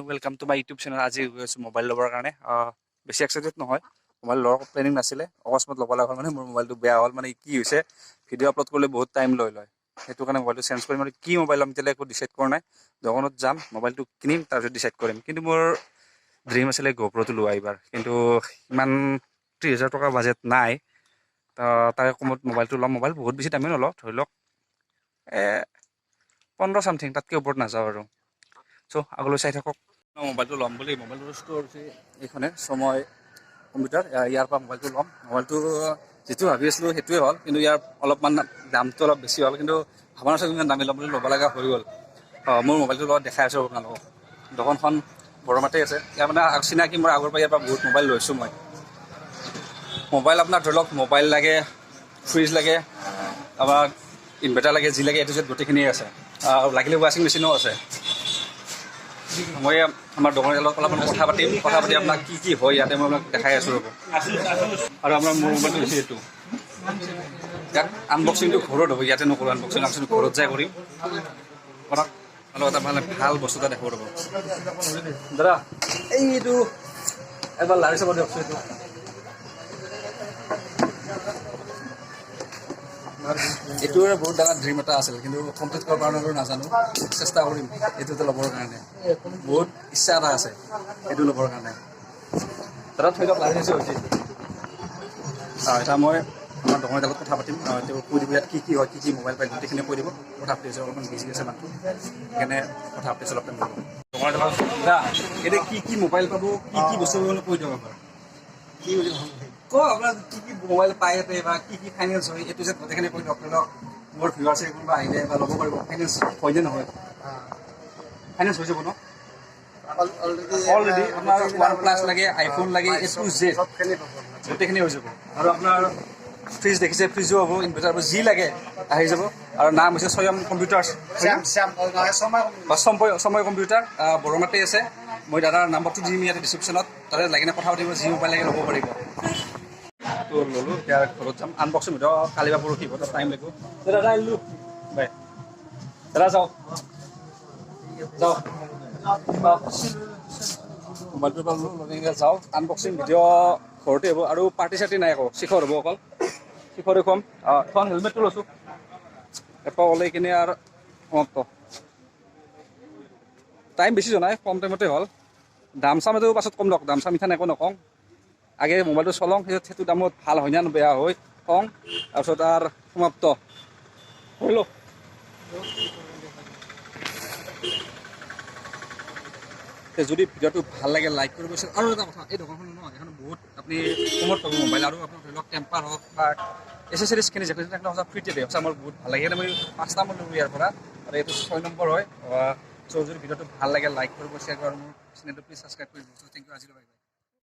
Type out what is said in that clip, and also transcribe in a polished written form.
Welcome to my YouTube channel. আজি গৈ আছোঁ মোবাইল ল'বৰ কাৰণে। বেছি এক্সাইটেড নহয়, মোবাইল লোৱাৰ প্লেনিং নাছিলে, অকস্মাত ল'ব লগা হ'ল। মানে মোৰ মোবাইলটো বেয়া হ'ল। মানে কি হৈছে, ভিডিঅ' আপলোড কৰিলে বহুত টাইম লৈ লয়, সেইটো কাৰণে মোবাইলটো চেঞ্জ কৰিম। আৰু কি মোবাইল ল'ম এতিয়ালৈ একো ডিচাইড কৰা নাই। দোকানত যাম, মোবাইলটো কিনিম, তাৰপিছত ডিচাইড কৰিম। কিন্তু মোৰ ড্ৰিম আছিলে গ'প্ৰ'টো লোৱা এইবাৰ, কিন্তু ইমান 30,000 টকা বাজেট নাই। তাৰে কমত মোবাইলটো ল'ম। মোবাইল বহুত বেছি দামী নলওঁ, ধৰি লওক 15 চামথিং, তাতকৈ ওপৰত নাযাওঁ আৰু। চ' আগলৈ চাই থাকক। মোবাইলটো ল'ম বুলি মোবাইলটোৰ ষ্ট'ৰ হৈছে এইখনে, সময় কম্পিউটাৰ। ইয়াৰ পৰা মোবাইলটো ল'ম। মোবাইলটো যিটো ভাবি আছিলোঁ সেইটোৱে হ'ল, কিন্তু ইয়াৰ অলপমান দামটো অলপ বেছি হ'ল। কিন্তু ভবা নাছিলোঁ ইমান দামী ল'ম বুলি, ল'ব লগা হৈ গ'ল। মোৰ মোবাইলটো লগত দেখাই আছোঁ আপোনালোকক। দোকানখন বৰমাতে আছে। ইয়াৰ মানে চিনাকি মোৰ আগৰ পৰা, ইয়াৰ পৰা বহুত মোবাইল লৈছোঁ মই। মোবাইল আপোনাৰ ধৰি লওক মোবাইল লাগে, ফ্ৰিজ লাগে, আপোনাৰ ইনভাৰ্টাৰ লাগে, যি লাগে এইটো গোটেইখিনিয়ে আছে। লাগিলে ৱাশ্বিং মেচিনো আছে। মই আমাৰ দোকানীৰ লগত অলপমান কথা পাতিম। কথা পাতি আপোনাক কি কি হয় ইয়াতে মই আপোনাক দেখাই আছোঁ, ৰ'ব। আৰু আপোনাৰ মোৰ মোবাইলটো হৈছে এইটো। ইয়াত আনবক্সিংটো ঘৰত হ'ব, ইয়াতে নকৰোঁ। আনবক্সিং ঘৰত যাই কৰিম। আপোনাক অলপ এটা মানে ভাল বস্তু এটা দেখুৱাব, ৰ'ব। দাদা, এইটো এবাৰ লাৰি চাব দিয়কচোন। এইটো বহুত ডাঙৰ ড্ৰিম এটা আছিল, কিন্তু কমপ্লিট কৰিব পৰা নাই, নাজানো। চেষ্টা কৰিম এইটো এটা ল'বৰ কাৰণে। বহুত ইচ্ছা এটা আছে এইটো ল'বৰ কাৰণে। দাদা, থৈ দিয়ক, লাৰি হৈছে। এতিয়া মই আমাৰ দোকানীৰ লগত কথা পাতিম। তেওঁ কৈ দিব ইয়াত কি কি হয়, কি কি মোবাইল পায়, গোটেইখিনি কৈ দিব। কথা পাতি আছোঁ, অলপমান বিজি আছে মানুহটো, সেইকাৰণে কথা পাতি আছোঁ অলপ টাইম। দোকানৰ দাদা, এতিয়া কি কি মোবাইল পাব, কি কি বস্তু পাব, কৈ দিয়ক এবাৰ। কি বুলি ক'ম? কওক, আপোনাৰ কি কি মোবাইল পায় ইয়াতে বা কি কি ফাইনেন্স হয়, এইটো যে গোটেইখিনি কৈ দিয়ক। ধৰি লওক মোৰ ভিউৱাৰ্ছে কোনোবা আহিলে বা ল'ব পাৰিব, ফাইনেন্স হয়নে নহয়? ফাইনেন্স হৈ যাব ন? অলৰেডি আপোনাৰ ওৱান প্লাছ লাগে, আইফোন লাগে, এ টু জেড চবখিনি পাব। গোটেইখিনি হৈ যাব। আৰু আপোনাৰ ফ্ৰিজ দেখিছে, ফ্ৰিজো হ'ব, ইনভাৰ্টাৰ হ'ব, যি লাগে আহি যাব। আৰু নাম হৈছে স্বয়ং কম্পিউটাৰ্ছ শ্যাম শ্যাম নহয়, সময়। বা সময় কম্পিউটাৰ, বৰমাতে আছে। মই দাদাৰ নাম্বাৰটো দিম ইয়াতে ডিছক্ৰিপশ্যনত, তাতে লাগিনে কথা পাতিব, যি মোবাইল লাগে ল'ব পাৰিব। তো ল'লোঁ, এতিয়া ঘৰত যাম। আনবক্সিং ভিডিঅ' কালি বা পৰহি হ'ব, টাইম লাগিব। দাদা, আহিলোঁ, বাই। দাদা, যাওঁ যাওঁ। মোবাইলটো পালোঁ, লৈ যাওঁ। আনবক্সিং ভিডিঅ' ঘৰতে হ'ব আৰু পাৰ্টি চাৰ্টি নাই আকৌ, শিখৰ হ'ব অকল, শিখৰে খুৱাম। এখন হেলমেটটো লৈছোঁ, এপাক ওলাই কিনে আৰু সমাপ্ত। টাইম বেছি যোৱা নাই, কম টাইমতে হ'ল। দাম চাম এইটো পাছত কম দিয়ক, দাম চাম ইথান একো নকওঁ। আগে মোবাইলটো চলাওঁ, পিছত সেইটো দামত ভাল হয় না বেয়া হয় কওঁ, তাৰপিছত আৰু সমাপ্ত কৰিলোঁ। যদি ভিডিঅ'টো ভাল লাগে লাইক কৰিব। আৰু এটা কথা, এই দোকানখন ন, এখন বহুত আপুনি কমত পাব মোবাইল। আৰু আপোনাৰ ধৰি লওক টেম্পাৰ হওক বা এচেচৰিজখিনি যিখিনি সঁচা ফ্ৰীতে দিয়ে, সঁচা মোৰ বহুত ভাল লাগে। সেইকাৰণে মই 5টা মান ল'লোঁ ইয়াৰ পৰা আৰু এইটো 6 নম্বৰ হয়। চ' যদি ভিডিঅ'টো ভাল লাগে লাইক কৰিব, শ্বেয়াৰ কৰিব আৰু মোৰ চেনেলটো প্লিজ ছাবস্ক্ৰাইব কৰিব। চ' thank U, আজিলৈ বাই বাই।